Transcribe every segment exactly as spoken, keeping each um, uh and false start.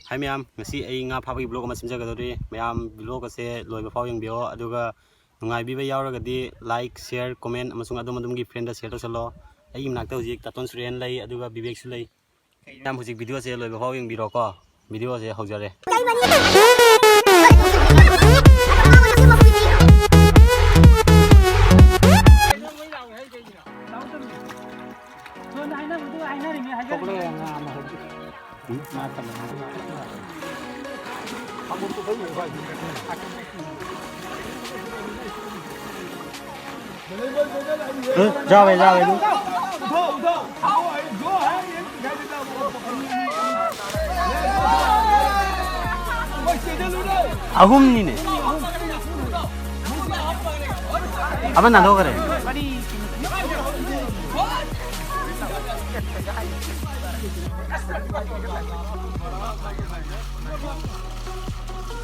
ꯍꯥꯏ ꯃꯌꯥꯝ, ꯉꯁꯤ ꯑꯩ ꯉꯥ ꯐꯥꯕꯒꯤ vlog ꯑꯃ ꯁꯦꯝꯖꯒꯗꯧꯔꯤ꯫ ꯃꯌꯥꯝ vlog ꯑꯁꯦ ꯂꯣꯏꯕ ꯐꯥꯎ ꯌꯦꯡꯕꯤꯌꯣ, ꯑꯗꯨꯒ ꯅꯨꯡꯉꯥꯏꯕꯤꯕ ꯌꯥꯎꯔꯒꯗꯤ like, share, comment ꯑꯃꯁꯨꯡ ꯑꯗꯣꯝ ꯑꯗꯣꯝꯒꯤ friendꯗ share ꯇꯧꯁꯜꯂꯣ꯫ ꯑꯩꯒꯤ ꯃꯅꯥꯛꯇ ꯍꯧꯖꯤꯛ ꯇꯥꯇꯣꯟ ꯁꯨꯔꯦꯟ ꯂꯩ, ꯑꯗꯨꯒ ꯕꯤꯕꯦꯛꯁꯨ ꯂꯩ꯫ ꯃꯌꯥꯝ ꯍꯧꯖꯤꯛ videoꯁꯦ ꯂꯣꯏꯕ ꯐꯥꯎ ꯌꯦꯡꯕꯤꯔꯣꯀꯣ꯫ Videoꯁꯦ ꯍꯧꯖꯔꯦ꯫ ꯎꯝ, ꯌꯥꯎꯋꯦ, ꯌꯥꯎꯋꯦ, ꯑꯗꯨ꯫ ꯑꯍꯨꯝꯅꯤꯅꯦ꯫ ꯑꯃ ꯅꯥꯟꯊꯣꯛꯈ꯭ꯔꯦ꯫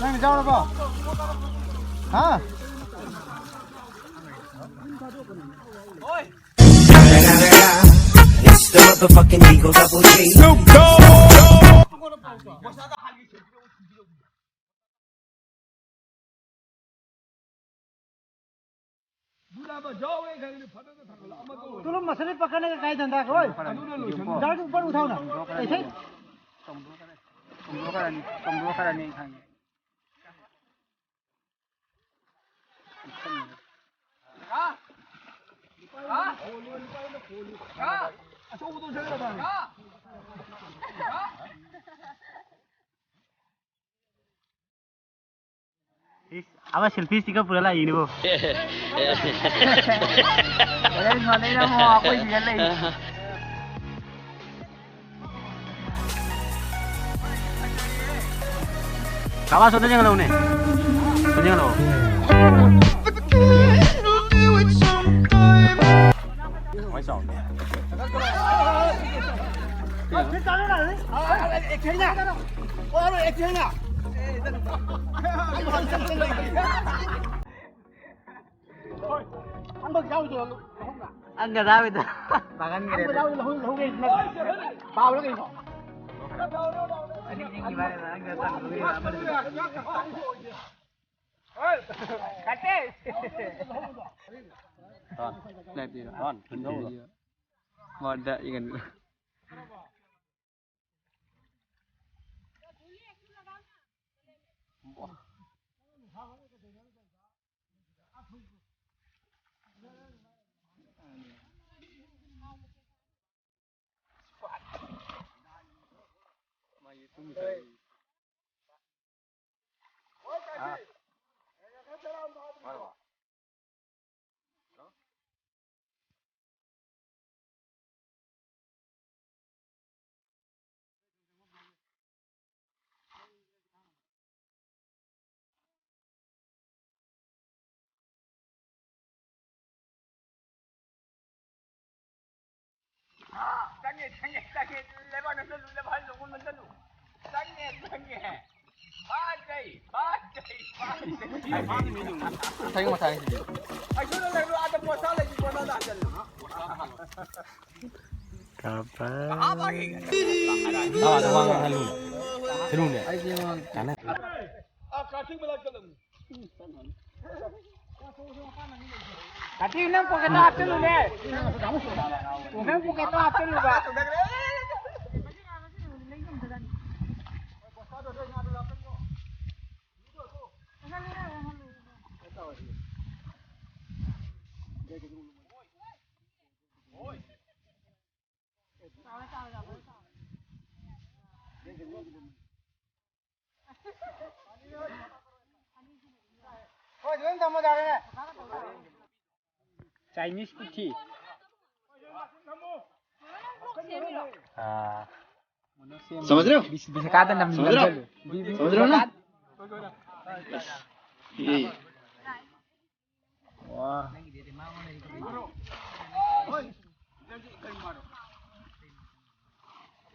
ꯅꯪ ꯌꯥꯎꯔꯕꯣ? ꯍꯥ? It's the motherfucking Eagle Double G. तुम मछली पकड़ने का कहीं धंधा है, ओए। अदुना लोशन। झाड़ ऊपर उठाओ ना। ऐसे ही। ꯑꯃ selfie stick ꯄꯨꯔ ꯂꯥꯛꯏꯅꯦꯕꯣ꯫ ꯍꯣꯔꯦꯟ ꯃꯥꯟꯅꯩꯅ ꯑꯃꯨꯛ ꯑꯩꯈꯣꯏ ꯁꯤꯗ ꯂꯩ꯫ ꯀꯥꯕꯥ ꯁꯣꯗ ꯌꯦꯡꯍꯜꯂꯛꯎꯅꯦ꯫ ꯁꯣꯗ ꯌꯦꯡꯍꯜꯂꯛꯑꯣ꯫ ꯀꯃꯥꯏ ꯆꯥꯎꯅꯤ? ꯑꯪꯒ ꯆꯥꯕꯩꯗꯣ ꯃꯥꯡꯍꯟꯈ꯭ꯔꯦ꯫ ꯄꯥꯎꯔ ꯀꯩꯅꯣ? ꯆꯪꯉꯦ, ꯆꯪꯉꯦ, ꯆꯪꯉꯦ꯫ ꯂꯩꯕꯥꯛꯅ ꯆꯠꯂꯨ, ꯂꯩꯕꯥꯛ ꯂꯣꯡꯒꯣꯜꯗ ꯆꯠꯂꯨ꯫ ꯆꯪꯉꯦ, ꯆꯪꯉꯦ꯫ ꯐꯥꯖꯩ, ꯐꯥꯖꯩ, ꯐꯥꯖꯩ꯫ ꯊꯦꯡꯉꯣ, ꯊꯦꯡꯉꯣ꯫ ꯑꯩꯁꯨ ꯂꯩꯕ꯭ꯔꯣ? ꯑꯥꯗ ꯄꯣꯁꯥ ꯂꯩꯁꯤ, ꯄꯣꯁꯥꯗ ꯍꯟꯖꯜꯂꯨ꯫ ꯀꯥꯞꯄ꯫ ꯑꯥꯗ ꯋꯥ ꯉꯥꯡꯍꯜꯂꯨ꯫ ꯊꯤꯜꯂꯨꯅꯦ꯫ ꯑꯥ, ꯀꯥꯔꯇꯤꯛ ꯃꯅꯥꯛꯇ ꯂꯩ꯫ ꯀꯥꯔꯇꯤꯛ, ꯅꯪ ꯄꯣꯀꯦꯠꯇ ꯍꯥꯞꯆꯜꯂꯨꯅꯦ꯫ ꯅꯪ ꯄꯣꯀꯦꯠꯇ ꯍꯥꯞꯆꯜꯂꯨꯕ꯫ ꯍꯣꯏ, ꯑꯗꯨꯝ ꯊꯝꯃꯣ, ꯌꯥꯔꯦꯅꯦ꯫ ꯆꯥꯏꯅꯤꯁ ꯀꯨꯊꯤ꯫ ꯑꯥ꯫ समझ रहे हो? ꯕꯤꯁ-, ꯕꯤꯁꯀꯥꯗ ꯅꯝ-, समझ रहे हो? ꯅꯝꯖꯜꯂꯨ꯫ ꯕꯤ-, ꯕꯤ-, समझ रहे हो ना? ꯕꯤꯁꯀꯥ-, बस। यही। ꯋꯥ꯫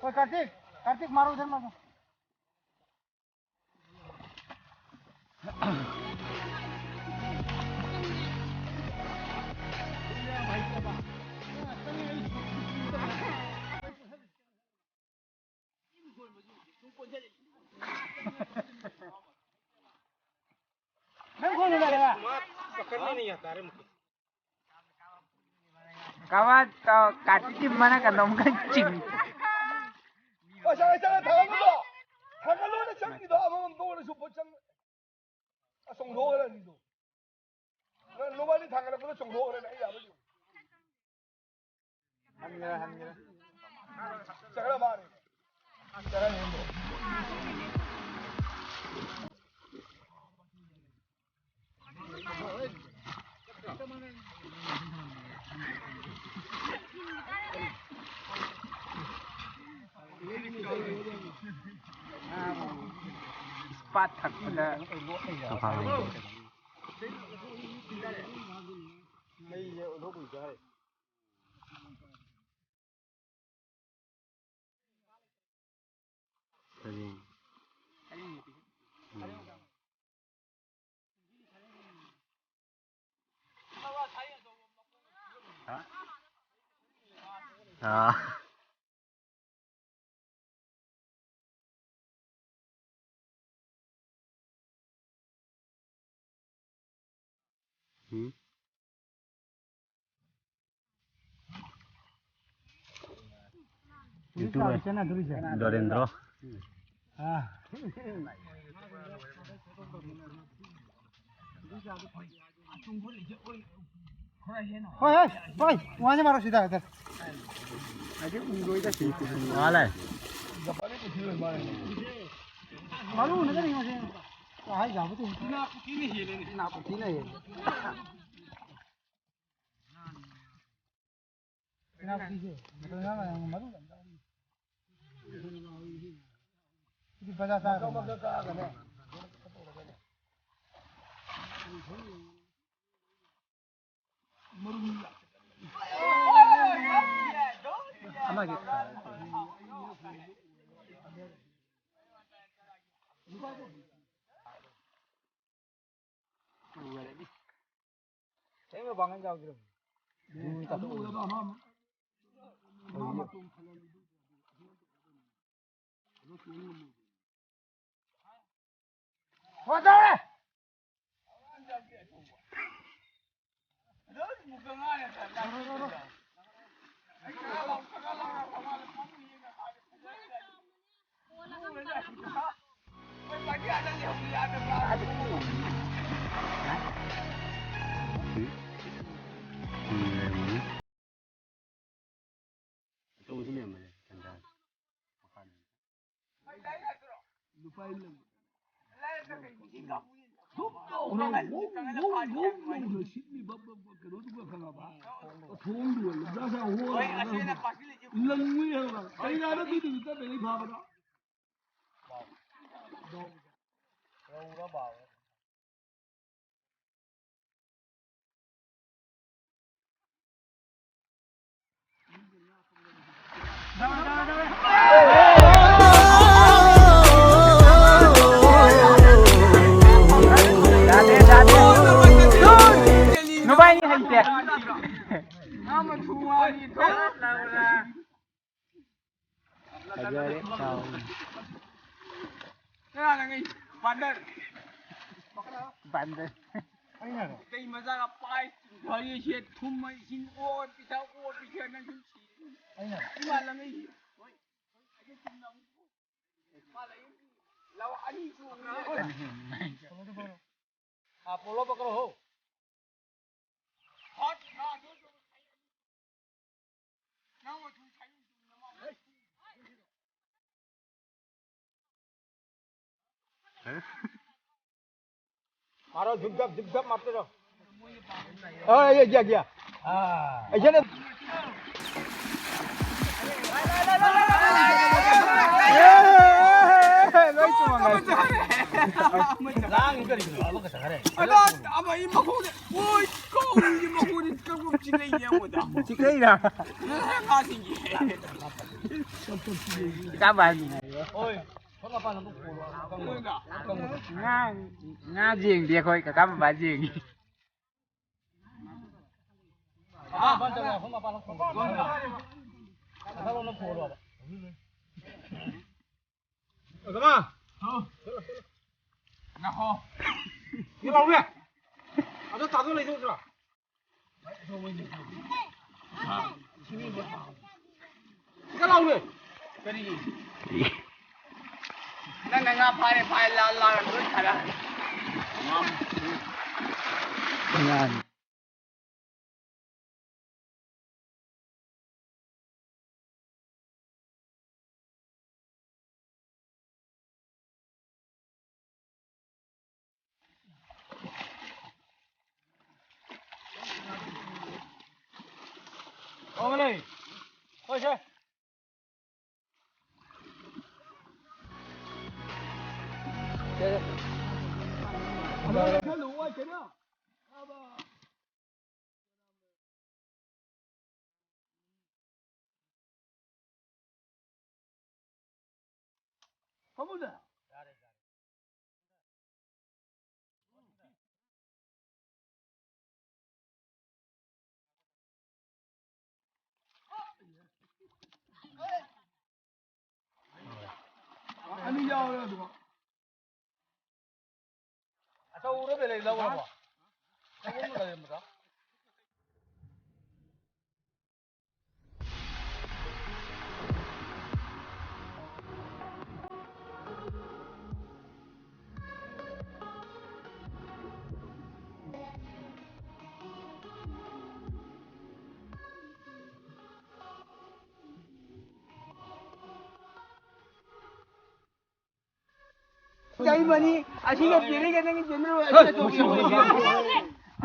कोई कार्तिक, कार्तिक मारो उधर मारो। ꯅꯪ ꯈꯣꯡꯅ ꯂꯥꯛꯑꯦ? पकड़ने नहीं आता रे मुझे। ꯀꯃꯥꯏ ꯇꯧ? ꯀꯥꯇꯤꯗꯤ ꯃꯅꯥ ꯀꯟꯗꯣꯝ ꯀꯟ ꯆꯤꯡ꯫ ꯑꯁ, ꯑꯁ, ꯑꯁ, ꯊꯥꯡꯒꯠꯂꯨꯗꯣ꯫ ꯊꯥꯡꯒꯠꯂꯨꯅꯦ, ꯆꯪꯉꯤꯗꯣ ꯑꯃꯃꯝꯇ ꯑꯣꯏꯔꯁꯨ ꯄꯣꯠ ꯆꯪ-, ꯑꯁ, ꯆꯣꯡꯊꯣꯛꯈ꯭ꯔꯦ ꯑꯅꯤꯗꯣ꯫ ꯅꯣꯡꯃꯗꯤ ꯊꯥꯡꯒꯠꯂꯛꯄꯗ ꯆꯣꯡꯊꯣꯛꯈ꯭ꯔꯦꯅꯦ, ꯑꯩ ꯌꯥꯕ ꯌꯦꯡꯉꯨ꯫ ꯍꯟꯈ꯭ꯔꯦ, ꯍꯟꯈ꯭ꯔꯦ꯫ ꯆꯠꯈ꯭ꯔ ꯃꯥꯜꯂꯦ꯫ ꯆꯠꯈ꯭ꯔ ꯌꯦꯡꯉꯨ꯫ ꯏꯁꯄꯥꯠ ꯊꯛꯄꯗ ꯁꯔꯦꯡ꯫ ꯎꯝ꯫ ꯑꯥ꯫ ꯎꯝ꯫ ꯍꯧꯖꯤꯛ ꯀꯅꯥꯒ ꯆꯦꯟꯅꯗꯣꯔꯤꯁꯦ? ꯗꯣꯔꯦꯟꯗ꯭ꯔꯣ꯫ ꯑꯥ꯫ ꯍꯣꯏ, ꯍꯣꯏ, ꯍꯣꯏ, ꯋꯥꯁꯦ ꯃꯥꯔꯣ ꯁꯤꯗ, ꯁꯤꯗ꯫ ꯋꯥ ꯂꯩ꯫ ꯃꯔꯨ ꯅꯠꯇꯦ ꯉꯁꯤ꯫ ꯍꯥꯏ ꯌꯥꯕꯗꯤ꯫ ꯅꯥꯄꯨꯇꯤꯅ ꯍꯦꯜꯂꯦꯅꯦ꯫ ꯅꯥꯄꯨꯇꯤꯅ ꯍꯦꯜꯂꯦ꯫ ꯅꯥꯄꯨꯇꯤꯁꯦ ꯃꯇꯝ ꯌꯥꯝ ꯃꯔꯨ ꯌꯥꯝ ꯌꯥꯎꯔꯤ꯫ ꯁꯤꯗꯤ ꯕꯖꯥꯔ ꯆꯥꯔꯒ ꯃꯥꯜꯂꯦ꯫ ꯑꯃꯒꯤ ꯀꯩꯝ ꯃꯄꯥꯡꯒꯜ ꯌꯥꯎꯗ꯭ꯔꯕꯅꯤ꯫ ꯗꯨ ꯇꯥꯊꯣꯛꯎꯔꯦ꯫ ꯂꯨꯄꯥ ꯂꯪ꯫ ꯗꯨꯞ ꯇꯧꯔ ꯋꯧ, ꯋꯧ, ꯋꯧ ꯂꯥꯎꯅ ꯁꯤꯠꯂꯤ ꯕꯞ ꯕꯞ ꯕꯞ ꯀꯩꯅꯣꯗꯨꯒ ꯈꯪꯉꯕ? ꯊꯣꯡꯗꯨꯒ ꯂꯝꯖꯥ ꯁꯥ ꯍꯣꯔ ꯂꯪꯉꯨꯏ ꯍꯥꯏꯕ꯫ ꯀꯩ ꯉꯥꯅꯣ ꯑꯗꯨꯏꯗꯨꯁꯨ ꯇꯞꯄꯦ ꯐꯥꯕꯗꯣ꯫ ꯅꯨꯄꯥꯅꯤ ꯍꯩꯇꯦ꯫ ꯐꯖꯔꯦ, ꯆꯥꯎ꯫ ꯀꯅꯥꯅ ꯉꯩ? ꯕꯥꯟꯗꯔ꯫ ꯕꯥꯟꯗꯔ꯫ ꯀꯩ ꯃꯆꯥꯒ ꯄꯥꯏ, ꯒꯥꯔꯤ ꯁꯦ ꯊꯨꯝ ꯏꯁꯤꯡ ꯑꯣ ꯄꯤꯊꯛ, ꯑꯣ ꯄꯤꯊꯛ, ꯅꯪ ꯁꯨꯝ ꯁꯤ꯫ ꯏꯃꯥ ꯂꯪꯉꯩ꯫ ꯍꯣꯏ꯫ ꯂꯧ ꯑꯅꯤ ꯆꯣꯡꯉꯦ꯫ ꯄꯣꯂꯣ ꯄꯀꯔꯣ ꯍꯣ꯫ मारो, झुक झक, झुक झक मारते रहो। ए, ये गया, गया। हाँ। ऐसे ना। ए, ए, ए, ए, ए, नहीं चुमाऊंगा। ꯂꯥꯡꯉꯤ ꯀꯔꯤꯒꯤꯅꯣ? ꯑꯃꯈꯛꯇ ꯈꯔ꯫ ꯑꯗꯣ, ꯑꯃ ꯏ ꯃꯈꯣꯡꯗ, ꯑꯣꯏ, ꯀꯧꯔꯤꯁꯤ ꯃꯈꯣꯡꯗ ꯀꯛꯄ ꯆꯤꯛꯂꯛꯏꯅꯦ ꯑꯩꯉꯣꯟꯗ꯫ ꯆꯤꯛꯂꯛꯏꯔꯥ? ꯉꯥꯁꯤꯡꯒꯤ꯫ ꯀꯔꯝꯕ ꯍꯥꯏꯅꯣ? ꯍꯣꯏ꯫ ꯁꯣꯝ ꯃꯄꯥꯟ ꯑꯃꯨꯛ ꯄꯨꯔꯣ꯫ ꯑꯀꯪꯕꯗꯣ꯫ ꯉꯥ, ꯉꯥ ꯌꯦꯡꯗꯦ ꯑꯩꯈꯣꯏ, ꯀꯀꯥ ꯃꯄꯥ ꯌꯦꯡꯉꯤ꯫ ꯑꯥ, ꯃꯄꯥꯟ ꯆꯠꯂꯣ, ꯁꯣꯝ ꯃꯄꯥꯟ ꯑꯃꯨꯛ ꯄꯨꯔꯣ꯫ ꯃꯊꯛꯂꯣꯝꯗ ꯄꯨꯔꯣꯕ꯫ ꯀꯃ? ꯉꯥꯏꯈꯣ꯫ ꯁꯤ ꯂꯥꯎꯅꯦ꯫ ꯑꯗꯣ ꯇꯥꯗꯣ ꯂꯩꯗꯧꯗ꯭ꯔꯣ? ꯁꯤꯗ ꯂꯥꯎꯅꯦ꯫ ꯀꯔꯤ? ꯅꯪꯅ ꯉꯥ ꯐꯥꯔꯦ, ꯐꯥꯔꯦ, ꯂꯥ-, ꯂꯥ-, ꯂꯣꯏ ꯊꯥꯔꯛꯑꯅꯤ꯫ ꯉꯥꯅꯤ꯫ ꯑꯅꯤ ꯌꯥꯎꯔꯦ ꯑꯗꯨꯒ꯫ ꯑꯆꯧꯕꯗ ꯂꯩ ꯂꯧꯔꯕꯣ? ꯑꯆꯧꯕ ꯑꯃ ꯂꯩꯔꯝꯕꯗꯣ꯫ ꯌꯥꯏꯃꯅꯤ, ꯑꯁꯤꯒ ꯄꯤꯔꯒ ꯅꯪꯒꯤ ꯆꯦꯟꯗ꯭ꯔꯣ, ꯑꯁꯤꯒ ꯇꯧꯕꯤꯔꯣ꯫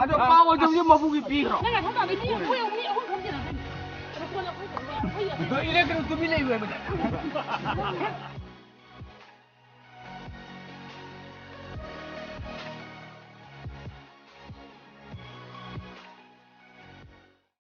ꯑꯗꯣ ꯄꯥꯎ ꯑꯗꯨꯝꯗꯤ ꯃꯄꯨꯒꯤ ꯄꯤꯈ꯭ꯔꯣ꯫ ꯅꯪ ꯉꯥꯏꯈꯣ ꯇꯥꯕ, ꯃꯤ ꯑꯩꯈꯣꯏ ꯑꯍꯨꯝ, ꯃꯤ ꯑꯍꯨꯝ ꯐꯝꯗꯦꯅ ꯈꯟꯕ꯫ ꯑꯗꯣ ꯀꯣꯟꯅ ꯑꯩꯈꯣꯏ ꯐꯝꯗꯦꯅ, ꯑꯩꯈꯣꯏ ꯏꯔꯦ ꯀꯩꯅꯣ ꯇꯨꯃꯤꯟ ꯂꯩꯌꯨ ꯍꯥꯏꯕꯗ꯫